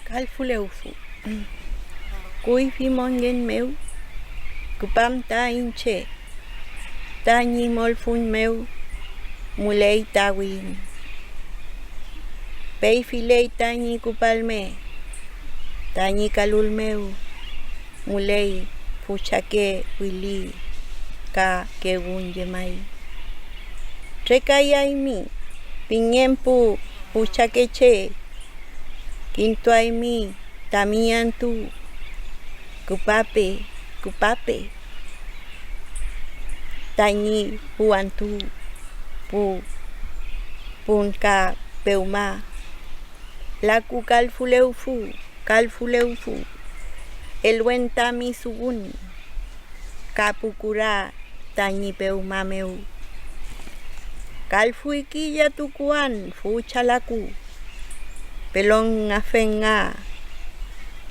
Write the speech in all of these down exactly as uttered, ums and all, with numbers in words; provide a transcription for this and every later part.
Kalfulewfu. Kuyfi mongen mew küpam ta iñche, tañi mollfüñ mew müley ta wiñ. Peyfiley tañi kupalme, tañi kalul mew müley fuchake wili ka kewün llemay. Trekayaymi pingen pu fuchakeche, kintuaymi tami antü, küpape, küpape tañi pu antü, pu pun ka pewma, laku kalfulewfu, kalfulewfu, eluen tami suwün ka pu kura tañi pewma mew. Kalfuyki llatukuan fucha laku, pelon ngafen nga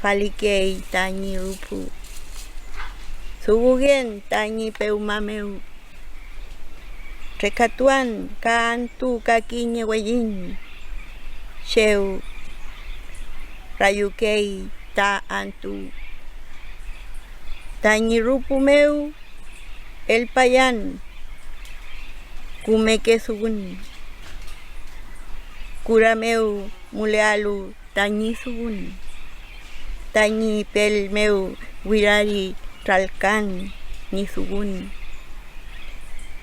falikey tañi rüpü, suwügen tañi pewma mew. Trekatuan ka antü ka kiñe welliñ, chew rayükey ta antü. Tañi rüpü mew elpayan kümeke suwün, kura mew mülealu tañi suwün, tañi pel mew wirari tralkan ñi suwün,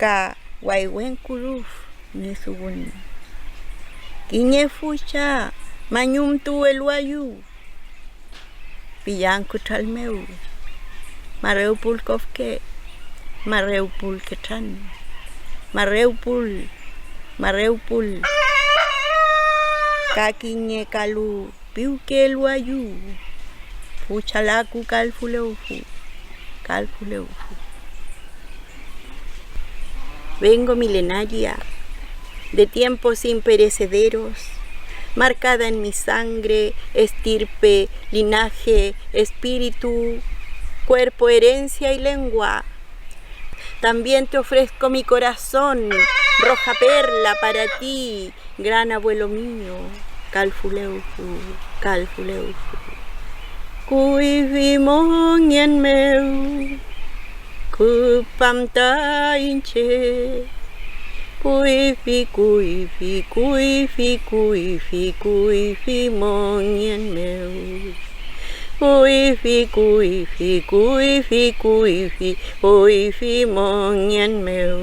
ka waywen kürüf ñi suwün. Kiñe fucha mañumtu eluayu, pillan kütral mew, marewpul kofke, marewpul ketran, marewpul, marewpul, ka kiñe kalu piwke eluayu, fucha laku kalfulewfu, kalfulewfu. Vengo milenaria, de tiempos imperecederos, marcada en mi sangre, estirpe, linaje, espíritu, cuerpo, herencia y lengua. También te ofrezco mi corazón, roja perla, para ti, gran abuelo mío, kalfulewfu, kalfulewfu. Kuyfi mongen mew küpam ta iñche. Kuyfi, kuyfi, kuyfi, kuyfi, kuyfi mongen mew. Kuyfi, kuyfi, kuyfi, kuyfi, kuyfi mongen mew.